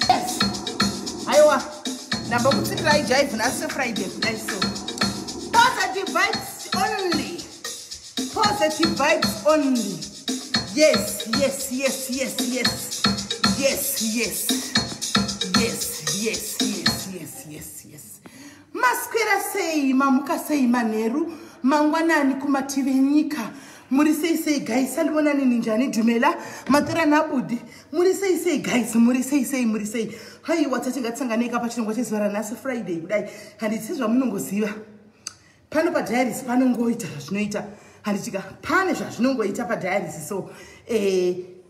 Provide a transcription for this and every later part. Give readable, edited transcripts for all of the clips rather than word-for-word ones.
Yes, aiwa, ndambokutsikirai jive nhasi Friday kudai. So positive vibes only, positive vibes only. Yes. Maswera sei? Mamuka sei? Manheru, mangwanani, kumativi enyika, muri sei sei, guys? Sandibonani, ninjani? Dumela, matora nabudi. Muri sei sei, guys? Muri sei sei? Muri sei? Haiwa, tati ngatisanganei pachirongwa chezuva ranhasi Friday kudai. Handiti sezvamunongoziva, pano padiaries panongoita zvazvinoita, handitika? Pane zvazvinongoita padiaries. So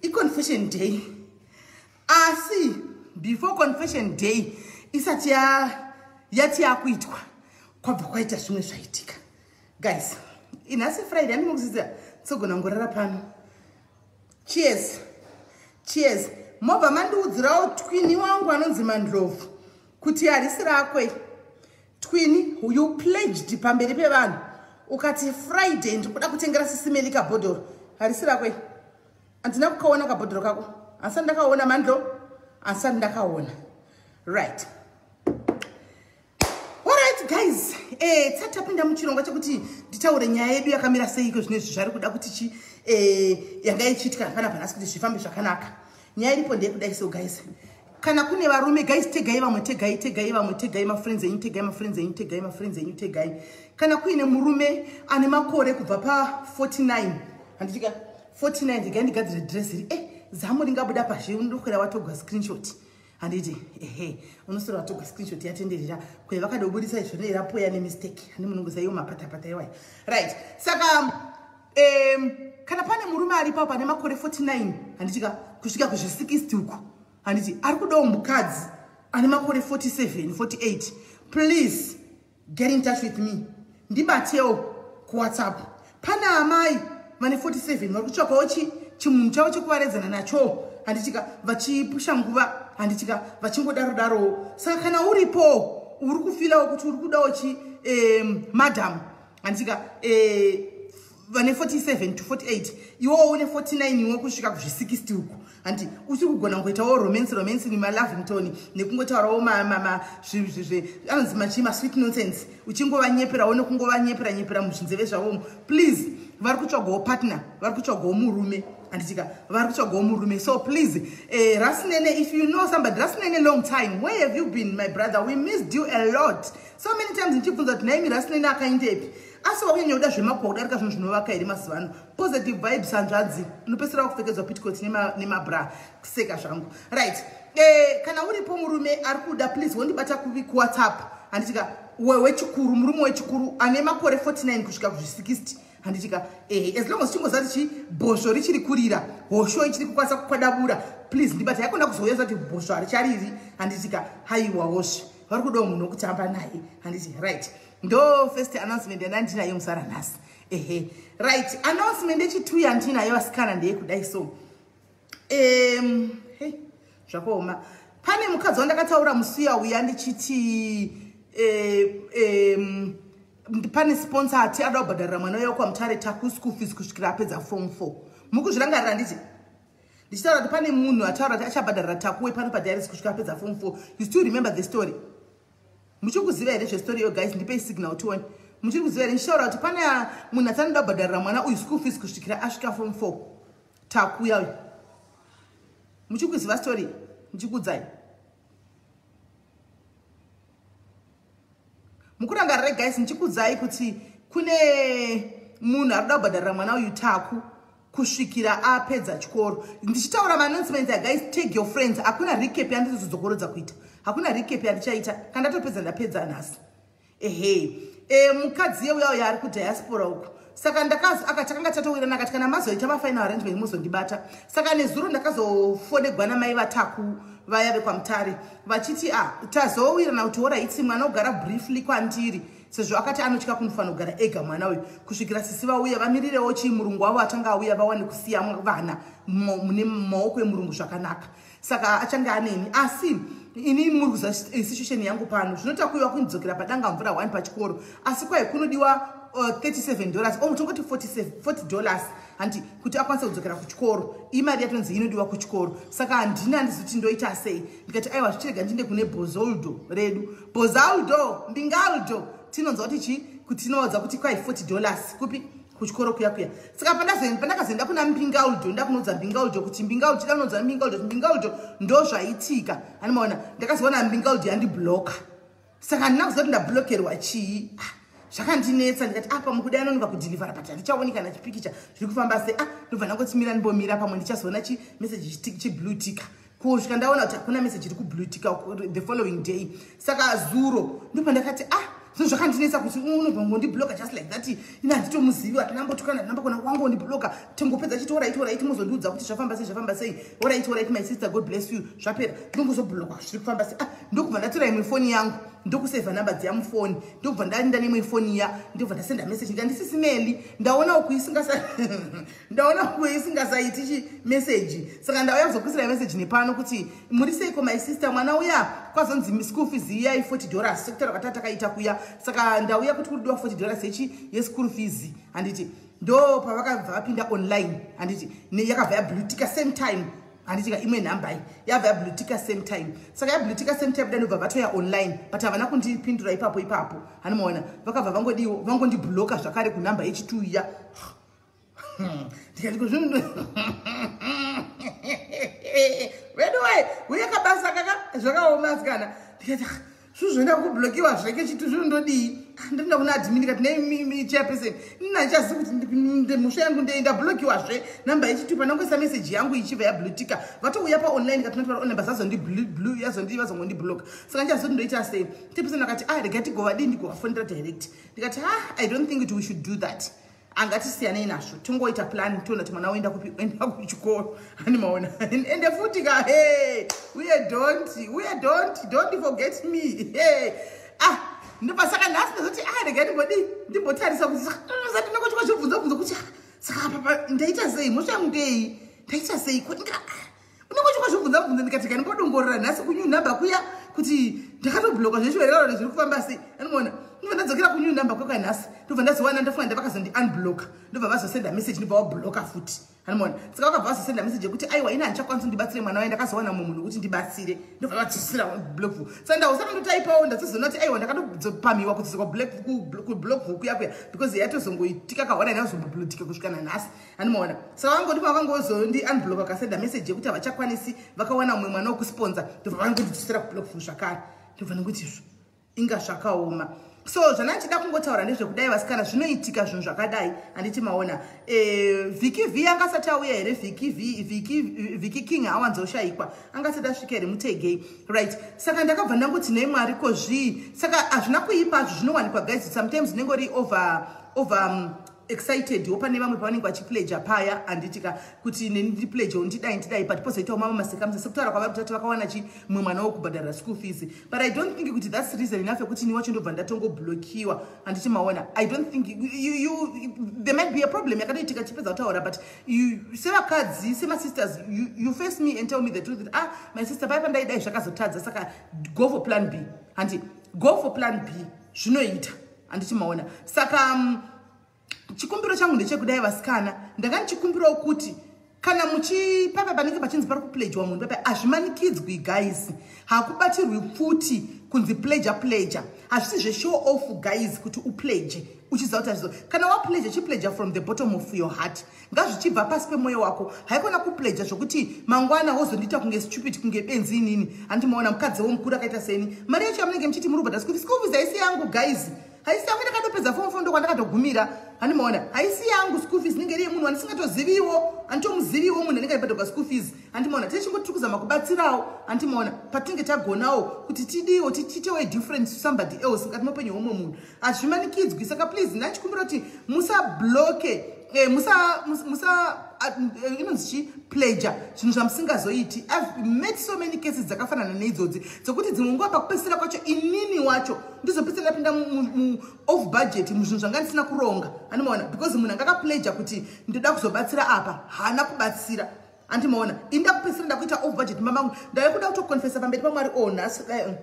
iconfession day, asi before confession day isati yati yakuitwa, kwabva kwaita zvimwe zvaitika, guys. Inhasi Friday, andinokuzidzira tsogona ngorara pano. Cheers, cheers. Mobva mandiudzirawo twini wangu anonzi Mandlovu kuti harisi rakwe. Twini, you pledged pamberi pevanhu ukati Friday ndikuda kutengera Sisimeli kabhodhoro. Harisi rakwe, handina kukaona kabhodhoro kako, handisati ndakaona. Mandlo, handisati ndakaona. Right, alright guys, tisati tapinda muchirongwa chekuti nditaure nyaya yedu yakamira seiko, zvinezvi zvari kuda kuti chi yanga ichiitika panapa nhasi kuti zvifambe zvakanaka. Nyaya iripo ndeyekudai. So guys, kana kune varume, guys, tegai vamwe, tegai, tegai vamwe, tegai mafriends enyu, tegai mafriends enyu, tegai mafriends enyu, tegai. Kana kuine murume ane makore kubva pa49, handitika? 49. Regai ndigadzire dress iri. Zamu ringabuda pazhe, unokwera watogwa screenshot, handiti? Ehe, unosora watogwa screenshot yatenderera kwe vakada kubudisa izvo nerapoya nemistake. Handi munongoziva iwo mapatapata iwayo? Right, saka kana pane murume aripo pane makore 49, handitika, kusvika kuzvi60 uku, handiti, ari kudawo mukadzi ane makore 47, 48, please get in touch with me. Ndibatewo kuWhatsApp. Pane amai vane 47 vari kutsvakawo chimunhu chavo chekuvaredzana nacho, handitika, vachipusha nguva, handitika, vachingodaro darowo. Saka kana uripo uri kufeelawo kuti uri kudawo chi madam, handitika, vane 47 to 48, iwowo une 49 iwo kusvika kuzvi60 uku, handi uchiri kugona kungoitawo romance romance nemaLovington nekungotaurawo anonzi machi masweet nonsense, uchingovanyeperawo nekungovanyepera nyepera muzvinzeve zvavomo, please, vari kutsvagawo partner, vari kutsvagawo murume, handitika? Vari kutsvagawo murume. So please, Rasinene, if you know somebody, Rasinene, long time, where have you been, my brother? We missed you a lot. So many times ndichibvunza kuti naimi Rasinene akaendepi? Asi wakunyanya kuda zvemakuhwa kudarika zvinhu zvinovaka here mazuva ano? Positive vibes, hanzvadzi, unopedzisira wakupfekedzwa petticoat nemabra. Kuseka zvangu. Right, kana uripo murume ari kuda, please wondibata kuWhatsApp, handitika? Wechikuru, murume wechikuru ane makore 49 kusvika kuzvi60, handitika? As long as chingoziva kuti chi bhosvo richiri kurira, hosho ichiri kukwanisa kukwadabura, please ndibata. Yakona kuzouya zati bhosvo harichariri, handitika? Haiwa, hosvo vari kudawo munhu wekutamba naye, handiti? Right, ndo first announcement yandandinayo musara nhasi. Ehe, right, announcement yechitu yandinayo, vasikana, ndeyekudai. So hey, zvakaoma. Pane mukadzi wandakataura musi uya ndichiti pane sponsor ati ada kubhadharira mwana uya kwaMutare Taku school fees kusvikira apedza form 4. Mukuzvirangarira? Nditi ndichitaura kuti pane munhu ataura kuti achabhadharira Takuwe pano padiaries kusvika apedza form 4. You still remember the story? Muchiri kuziva here zvestory iyo, guys? Ndipei signal tione. Muchiri kuziva here ndichitaura kuti pane munhu ati anoda kubhadharira mwana uyu school fees kusvikira asvika form 4, Takuya uyu? Muchiri kuziva story ndichikuudzai? Mukurangarire, guys, ndichikuudzai kuti kune munhu ari kuda kubhadharira mwana uyu Taku kusvikira apedza chikoro? Ndichitaura maannouncements, guys, take your friends. Hakuna recap yandizodzokorodza kuita, hakuna recap yandichaita. Kana ndatopedza, ndapedza nhasi. Ehe, mukadzi yeuya uyo ari kudiaspora uku, saka takanga tatowirana, akati kana mazoita mafinal arrangement muzondibata. Saka nezuro ndakazofonegwa namai vaTaku vaya vekwaMutare vachiti a ah, tazowirana kuti alright, mwana ugara briefly kwandiri, sezvo akati anotya kunofanira kugara ega mwana uyu kusvikira sisi vauya, vamirirewo chii murungu wavo atanga auya, vawane kusiya vana mune maoko emurungu zvakanaka. Saka achange aneni, asi ini muri kuziva situation yangu pano, zvinota kuiwa kundidzokera padanga mvura 1 pachikoro, asi kwai kunodiwa $37, tongoti $40, handi, kuti akwanise kudzokera kuchikoro. Imari yatonzi inodiwa kuchikoro. Saka handina, handizoti ndoita sei. Ndikati, aiwa, zvichirega ndinde kune bozoldo redu, bozaldo, mbingaldo, tinonzwa kuti chi kuti tinoudza kuti kwai $40 kupi, kuchikoro kuya kuya. Saka pandakazoenda kuna Mbingaldo, ndakunoudza Mbingaldo kuti Mbingaldo, tida kunoudza Mbingaldo kuti Mbingaldo, ndo zvaitika. Animaona, ndakazoona Mbingaldo yandibloka. Saka handina kuziva kuti ndablokerwa chii. Ah, zvakandinetsa. Ndikati, apa mukudai anonoka kudhilivhara, but handichaoni kana chipikicha zviri kufamba sei. Ah, ndobva ndangoti mira, ndimbomira, pamwe ndichazoona chimeseji chiblue tick. Kusvika ndaona kuti hakuna meseji iri kublue tick the following day. Saka zuro ndopandakati, ah, zvinhu zvakandinetsa kuti unobva ngondibloka just like that. Ina handitomuzivi, hatinambotukana, hatinambokona, wangondibloka. Tingopedza chiti, alright, alright, muzondiudza kuti zvafamba sei, zvafamba sei. Alright, alright, my sister, God bless you. Zvapera, ndongozobloka, zviri kufamba sei? Ah, ndokubva ndatora imwe foni yangu, ndokusevha namba dziya mufoni, ndokubva ndaenda neimwe foni iya, ndobva ndasenda meseji. Ndikandisisimeli, ndaona uku isingasa, ndaona uku isingasaiti chimeseji. Saka ndauya kuzokuisira meseji nepano kuti muri seiko, my sister? Mwana uya kwazonzi school fees iyai $40, sekutaura kwatata takaita kuya. Saka ndauya kuti kuri diwa $40 yechi yeschool fees, handiti? Ndo pavakabva vapinda online, handiti? Yakabva yablue ticka same time, handiti ka? Imwe nhamba iyi yabva yablue ticka same time. Saka yablue ticka same time, danobva vatoya online, but havana kundipindura ipapo ipapo. Hanimaona, vakabva vangodiwo vangondibloka zvakare kunhamba yechitu iya. Ndikati, kuzvinhu weduwe, uye kabasa kaka zvakaoma, asikana. Ndikati, zvinhu zvoenda kublokiwa zveke chitu, zvinhu ndodii? Ndinoda kuna admin. Ndikati, nei chairperson, nina handichazivi kuti mhosva yangu ndei, ndablokiwazve namba yechitu. Pandangoisa meseji yangu ichibva yablue ticka, vatouya paonline katinoti online, bas vazongondibloka. Saka ndichazivi kuti ndoita sei. Chairperson akati, ah, rega tigovadii, ndigovafonera direct. Ndikati, ah, I don't think kuti we should do that, angatisiyanei nazvo, tingoita plan, tiona kuti mwana oenda kupi, oenda kuchikoro. Hani maona, ende futi ka, hey, uye don't forget me. Hey, ah, ndobva saka nhasi ndazoti, ah, rega ndimbodii, ndimbotarisa kuti sati ndingochikwa zvibvunzo bvunzo kuti, ah, saka papa ndaita sei? Mhosva yangu ndei? Ndaita sei? Unongochikwa zvibvunza bvunza. Ndikati kanimbodongorora nhasi kunew number kuya kuti ndakatobloka zvechivererano, zviri kufamba sei? Anomaona, ndobva ndadzokera kunew number kwekwa nhasi, ndobva ndazowana, ndafunga ndavakazondi unbloka, ndobva vazosenda message, ndobva wabloka futi. Anomaona, saka vakabva vazosenda message yekuti, aiwa, ina handichakwanisi, ndibatsire mwana waye, ndakazowana mumwe munhu wekuti ndibatsire. Ndobva vadzosera block. Saka ndausati ndotaipawo, ndatozoona kuti, aiwa, ndakatopamiwa kudzoka kublock kuya kuya, because yatozongoitika kawana inazomboblue ticka kusvika nanhasi. Anomaona, saka vangondipa, vakangozondi unblock, vakasenda message yekuti havachakwanisi, vakawana mumwe mwana wekusponsor, ndobva vangondidzosera kublock zvakare. Ndobva ndingoti izvo inga zvakaoma. So zvandandichida kungotaura ndezvekudai, vasikana, zvinoitika zvinhu zvakadai, handiti maona? Vhiki v angasati auya here? Vhiki v, Vhiki King awanzoshayikwa, angasati asvika here? Mutegei, right? Saka ndakabva ndangoti, nei Mwari, ko zvii? Saka hazvina kuipa zvo, zvinowanikwa, guys. Sometimes unenge uri over excited wo pane vamwe pavanenge vachipleja paya, handitika, kuti neni ndiplejewo, ndidai, ndidai, but pozoitawo mamwe macircumstances, sekutaura kwavari kutati vakawana chi mumwe mwana wokubhadharira school fees. But I don't think kuti that's reason enough yekuti ni wacho ndobva ndatongoblokiwa, handiti maona? I don't think there might be a problem yakatoitika chipedza kutaura, but you, sevakadzi, semasisters, you face me and tell me the truth that, ah, my sister, pai pandaidai zvakazotadza, saka go for plan B, handi? Go for plan B, zvinoita, handiti maona? Saka chikumbiro changu ndechekudai, vasikana. Ndanga ndichikumbirawo kuti kana muchipapa panenge pachinzi pari kuplejwa munhu papa, hazvimanikidzwi, guys. Hakubatirwi pfuti kunzi pleja, pleja. Hazvisi zveshow off, guys, kuti upleje uchiziva kuti hazvizo. Kana wapleja, chipleja from the bottom of your heart, ngazvichibva pasi pemwoyo wako. Haikona kupleja zvokuti mangwana wozondiita kunge stupid, kunge benzi inini, handimaona? Mukadzi womukuru akaita seni, mari yacho yamunenge muchiti muri kubhadhara school, school fees haisi yangu, guys, haisi yangu. Ndakatopedza form four, ndokwandakatogumira, handimaona? Haisi yangu school fees, inenge iri yemunhu wandisingatoziviwo, handitomuziviwo munhu anenge aibhadharwa school fees, handimaona? Tichingoti tiri kuzama kubatsirawo, handimaona? Patinenge tagonawo kuti tidiwo, tiitewo difference to somebody else mukati meupenyu hwomwe munhu. Hazvimanikidzwi. Saka please, ndachikumbira kuti musabloke, musa inonzi chi pleja zvinhu zvamusingazoiti. I've met so many cases dzakafanana neidzodzi, dzekuti dzimwe nguva pakupedzisira kwacho inini wacho ndizopedzisira ndapinda off budget, muzvinhu zvanga ndisina kuronga, anomaona? Because munhu anga akapleja kuti ndoda kuzobatsira apa, haana kubatsira. Andimaona inda kupedzisira ndakuita off budget. Mamangu, ndave kuda kutoconfessa pamberi paMwari. O, nhasi dai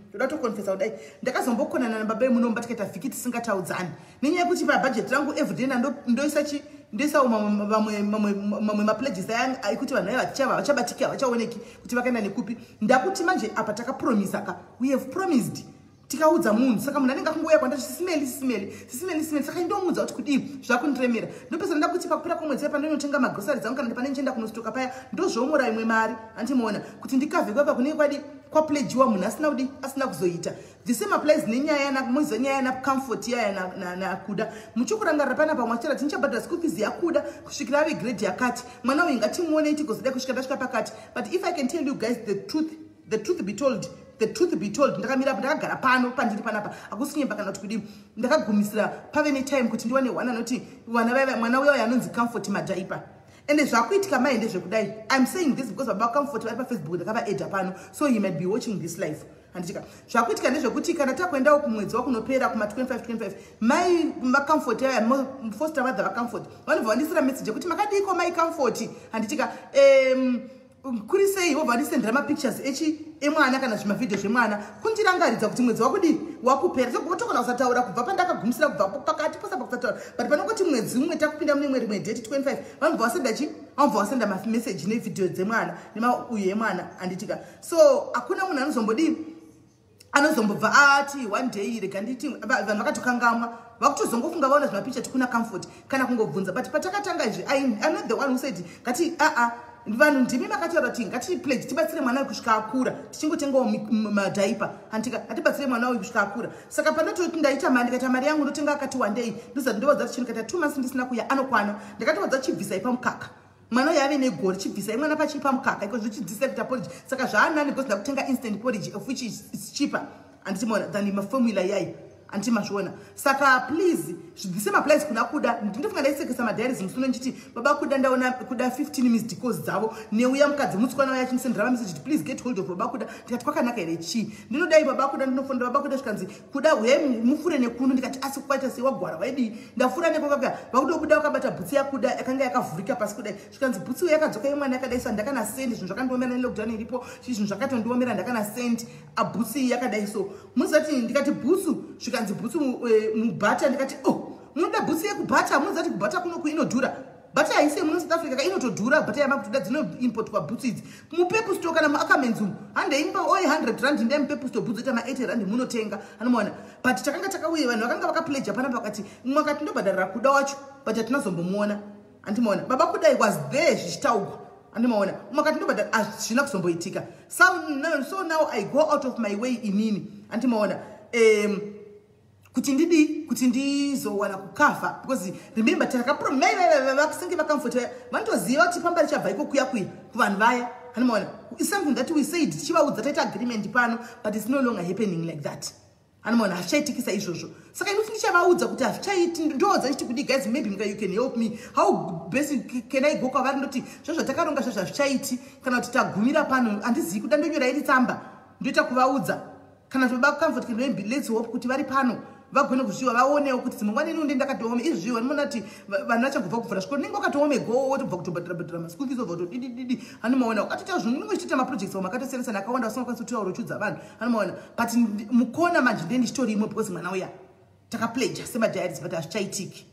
ndoda kutoconfessa kudai, ndakazombokonana nababa emunomba, tikaita vhiki tisingataudzani nenyaya yekuti pabudget rangu everyday ndoisa chi, ndoisawo mamwe mapledges aya ekuti vanhu vaya vachava vachabatiki, havachaoneki kuti vakaenda nekupi. Ndakuti manje apa takapromisa ka, we have promised, tikaudza munhu. Saka munhu anenge akungouya kwandati, "Sis Melly, Sis Melly, Sis Melly, Sis Melly." Saka indomuudza kuti kudii, zvakundiremera. Ndopesa nda kuti pakupera kwemwedzi pandinotenga magroceries dzangu kana pane ndichienda kunostoka paya, ndozvomora imwe mari, andimaona, kuti ndicover kwapa kunenge kwadi kwapledgiwa, munhu asina kudi, asina kuzoita. The same applies nenyaya moziva nyaya naComfort yaya naKuda. Muchikurangarira panapa mwachera tinichabhadhara school fees yaKuda kusvikira ave grade yakati. Mwana uyu ngatimuonei tigozodai kusvika ndasvika pakati. But if I can tell you guys the truth, the truth be told, the truth be told, ndakamira, ndakagara pano pandiri panapa, hakusi kunyemba kana kuti kudii. Ndakagumisira pave netime kuti ndiwane one anoti vana vaiva mwana uya uyo anonzi Comfort madiaper. Ende zvakuitika mai ndezvekudai. I'm saying this because baba Comfort vari paFacebook, ndakavaadda pano, so he might be watching this live, handitika? Zvakuitika ndezvekuti kana takuendawo kumwedzi wakunopera kuma25 25, mai vaComfort aya, foster mother vaComfort, vanobva vandisira message yekuti, "Makadiko mai Comfort?" Handitika? Kuri sei? Vobva vandisendera mapictures echi emwana kana zvimavhidhio zvemwana, kundirangaridza kuti mwedzi wakudi wakupera. Togona kusataura kubva pandakagumisira, kubva pakati posa pakusataura, but panongoti mwedzi umwe takupinda mune rimwe date 25, vanobva vasenda chi, vanobva vasenda mameseji nevhidhio dzemwana nemauyu emwana, handitika? So hakuna munhu anozombodii, anozombobva ati one day rega nditi. Vanhu vakatokangamwa, vakutozongofunga vaona zvimapicha tikuna Comfort kana kungobvunza. But patakatanga izvi, I'm not the one who said ngati aa. Vanhu ndimi makataura kuti ngatipledge, tibatsire mwana uyu kusvika akura, tichingotengawo madiaper, handika? Hatibatsire mwana uyu kusvika akura. Saka pandototi ndaita mari, ndikaita mari yangu, ndotenga akati wandei, ndozati ndovadza kuti chinhu kaita 2 months ndisina kuya, anokwana. Ndakatovadza, "Chibvisai pamukaka." Mwana uyu ave negore, chibvisai mwana pachipa mukaka iko zvichidzisa kuita porridge. Saka zvaanani because ndakutenga instant porridge, of which is cheaper, handitimona, than maformula yayi, handiti mazviona? Saka please, the same applies kuna Kuda. Ndinofunga ndaisekesa madiaries musi ndichiti baba Kuda, ndaona Kuda 15 missed calls dzavo neuya mukadzi mutsikwana waya achindisendera mameseji, "Please get hold of baba Kuda." Ndikati, "Kwakanaka here? Chii?" Ndinodai baba Kuda, ndinofonera baba Kuda, zvikanzi, "Kuda, uyai mufure nekuno." Ndikati, "Asi kwaita sei? Wagwara waidii?" Ndafura neko, vakudobuda vakabata bhutsi yaKuda yakanga yakavhurika pasi kudai. Zvikanzi, "Bhutsi yakadzoka yemwana yakadai." So ndakana sendi zvinhu zvakandiomera nelockdown iripo, zvinhu zvakatondiomera. Ndakana sendi abhutsi yakadai. So munozati, ndikati, "Bhutsu?" Zvikanzi, "Bhutsu mubhata." Ndikati, "Oh, munoda bhutsu yekubhata?" Munozati kubhata kunoku inodhura. Bhata haisi muno South Africa ka, inotodhura. Bhata yamakutoda, dzinoimportwa bhutsu idzi muPep Store kana muAckermans umu. Handei oi R100, ndai muPep Store, bhutsu ita ma80 rand, munotenga, anomaona. But takanga takauye, vanhu vakanga vakapledga panapa, vakati mumwe akati, "Ndobhadharira Kuda wacho," but hatinazombomuona, handimaona. Baba Kudai was there zvichitaugwa, handimaona. Umwe akati, "Ndobhadhara," hazvina kuzomboitika. So now I go out of my way inini, handimaona, kuti ndidii, kuti ndizowana kucover, because remember takaprovakusinge vaComfort vaya vanotoziva kuti pamba richabva iko kuya kuya kuvanhu vaya, handimaona. Is something that we said tichivaudza, taita agreement pano, but it's no longer happening like that, handimaona. Hazvichaitikisa izvozvo. Saka inoti ndichavaudza kuti hazvichaiti, ndoodza ndichiti kudi, "Guys, maybe you can help me. How best can I go kwavari?" Ndoti zvo zvatakaronga zvo hazvichaiti, kana kuti tagumira pano, handizivi kuda ndonyora iri tsamba, ndoita kuvaudza kana kuti baba Comfort, maybe let's hope kuti vari pano vagone kuzviwa, vaonewo kuti dzimwe nguva neni ndakatoome izviwa. Ndinoona kuti vanhu vachangobva kuvhura zvikoro, nenge wakatoome go, wotobva kutobhadhara bhadhara maschool fees, obva kutodidididi, handimaona. Ukatoita zvinhu, unenge uchiita maprojects amwe akatosiyana-siyana akawanda, usingakwanisi kutaura uchudza vanhu, handimaona. But mukona manje ndee ndichitori imwe because mwana uya takapledga semadiaries, but hazvichaitiki,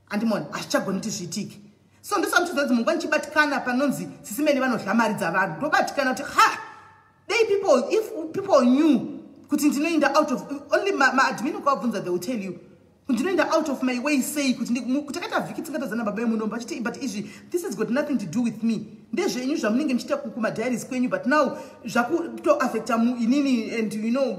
handimaona, hazvichagoni kuti zviitike. So ndosamuchiza kuti munguva ndichibatikana panonzi Sis Melly vanodla mari dzavanhu, ndobatikana kuti ha, dei people, if people knew kuti ndinoenda out of only maadmin, ukavabvunza they will tell you ndinoenda out of my way sei kuti takaita vhiki tingatadzana baba emunomba achiti. But izvi, this has got nothing to do with me, ndezvenyu zvamunenge muchiita kumadiaries kwenyu, but now zvakutoaffecta inini and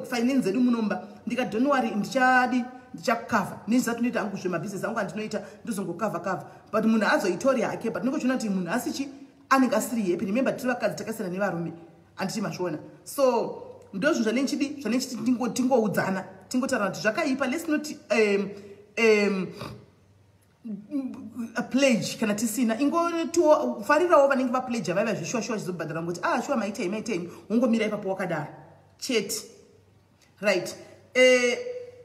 finance dzedu munomba. Ndikati, "Don't worry, ndichadi, ndichacover nezvisati ndinoita hangu zvemabhizinesi angu andinoita, ndozongocover cover." But munhu azoitori hake, but ndingochiona kuti munhu asichi anenge asiri happy. Remember, tiri vakadzi, takasiyana nevarume, handiti mazviona? So ndozvinhu zvanenchidi, zvanenchiti tingoudzana, tingotaura kuti zvakaipa. Let's not a pledge kana tisina. Ingofarirawo vanenge vapledga vaiva zvishuwa shuwa zvizobhadhara, ngoti, "Ah, shuwa, maitei, maitei." Wongomira ipapo wakadaro chete, right?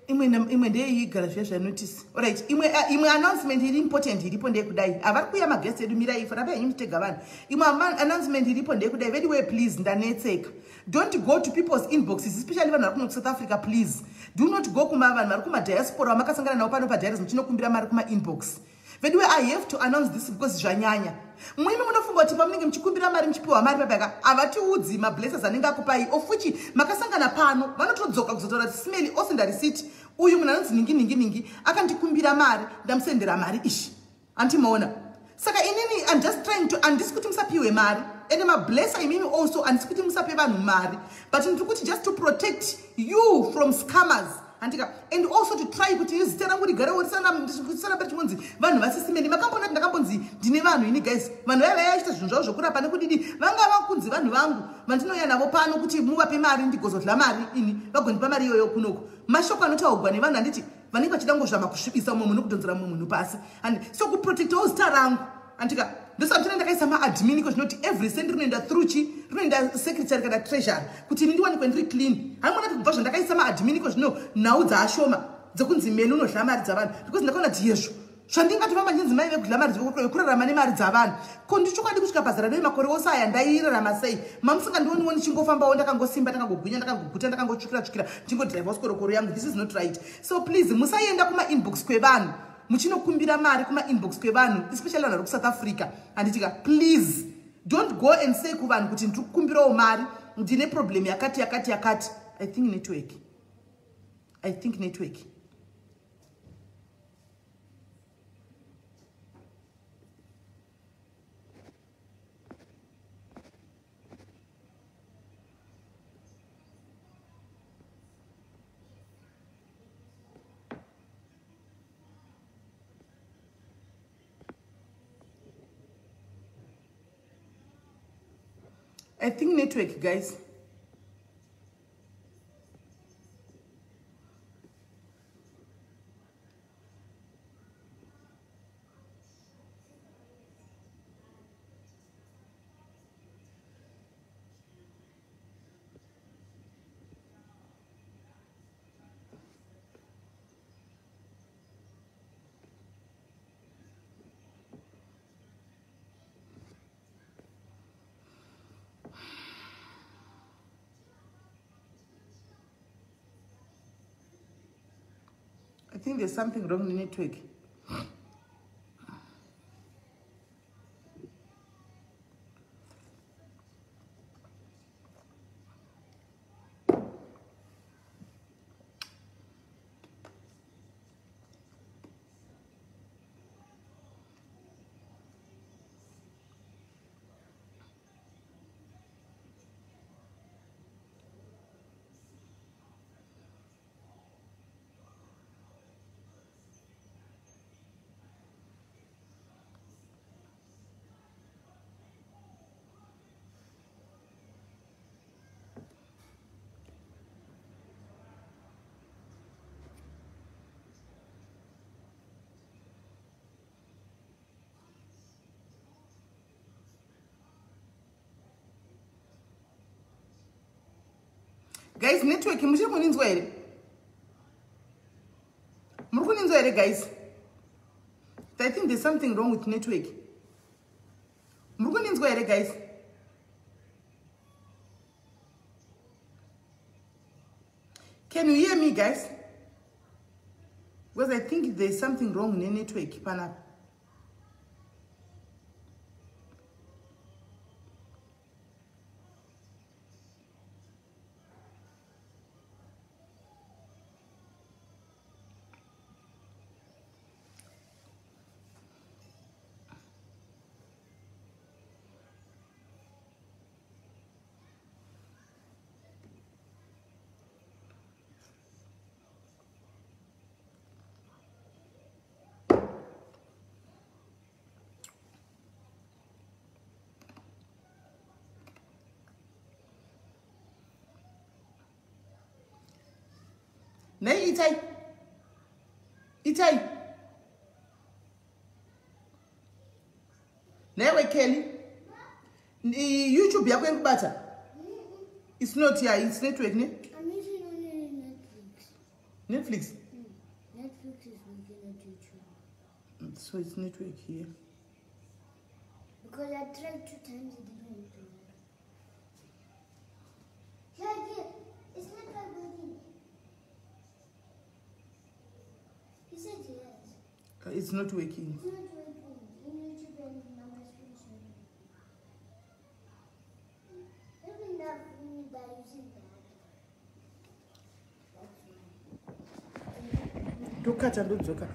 Imwe ndeyeigara zviya zvanotice. Alright, imwe announcement iri important iripo ndeyekudai. Havari kuuya maguests edu, mirai rambai henyu muchitega vanhu. Imwe announcement iripo ndeyekudai. Vediwe, please, ndanetseka. Don't go to people's inboxes, especially vanhu vari kuno kuSouth Africa. Please do not go kuma vanhu vari kumadiaspora vamakasangana navo pano padiaries muchinokumbira mari kumainbox. Vediwe, I have to announce this because zvanyanya. Mwimi munofunga kuti pamunenge muchikumbira mari, muchipiwa mari papaka, havatiudzi mablessers anenge akupai, ofuchi makasangana pano vanotodzoka kuzotaura kuti Simeli osenda receipt, uyu munhu anonzi ningi ningi ningi akandikumbira mari, ndamusendera mari ishi. Andimaona? Saka inini I'm just trying to, handisi kuti musapiwe mari, ende mablesser imimi also, handisi kuti musape vanhu mari, but ndiri kuti just to protect you from scammers, handika, and also to try kuti zita rangu rigarewo risaramba richingonzi vanhu vasisimeni. Makambona kuti ndakambonzi ndine vanhu ini, guys? Vanhu vaiva vachiita zvinhu zvavo zvokurapa nekudidi, vanga vakunzi vanhu vangu vandinouya navo pano kuti muvape mari ndigozodla mari ini, vagondipa mari iyoyo kunoko. Mashoko anotaurwa nevanhu, handiti, vanenge vachida ngozvama kusvibisa mumwe munhu, kudhonzera mumwe munhu pasi, and so kuprotectawo zita rangu, andika, ndosamutena ndakaisa maadmin ko zvinoti every cent rinoenda through chi, rinoenda secretary kana treasury, kuti ini ndiwanikwe ndiri clean. Haimona kuti kubva zvandakaisa maadmin ko zvino nhau dzaashoma dzekunzi meni unodla mari dzavanhu, because ndakaona kuti yezvo zvandingatovamba ndinzi mai vekudla mari, vekurarama nemari dzavanhu, ko ndichokwadi kusvika pazera rei makore ose aya ndairarama sei? Mamusingandioniwo ndichingofambawo ndakangosimba, ndakangogwinya, ndakangoguta, ndakangotsvikira tsvikira, ndichingodhiraivha skorokoro yangu. This is not right. So please, musaenda kumainbox kwevanhu muchinokumbira mari kumainbox kwevanhu, especially vanhu vari kuSouth Africa, handitika? Please don't go and say kuvanhu kuti ndiri kukumbirawo mari, ndine problem yakati yakati yakati. I think network, I think network. I think network, guys. I think there's something wrong with the network. Guys, network, muchiri kuninzwa here? Muri kuninzwa here, guys? I think there's something wrong with network. Muri kuninzwa here, guys? Can you hear me, guys? Because I think there's something wrong nenetwork panapa. Nei itai itai newe Kelly, YouTube yako irikubata? It's not, yeah, it's network ne. I'm using only Netflix. Netflix. So it's network here. Because I tried two times, it didn't work. Here, here. It's not working. He said yes. It's not working. It's not working. You need to bend number screen. Even that we by using that. That's why. Ndokata, ndodzoka.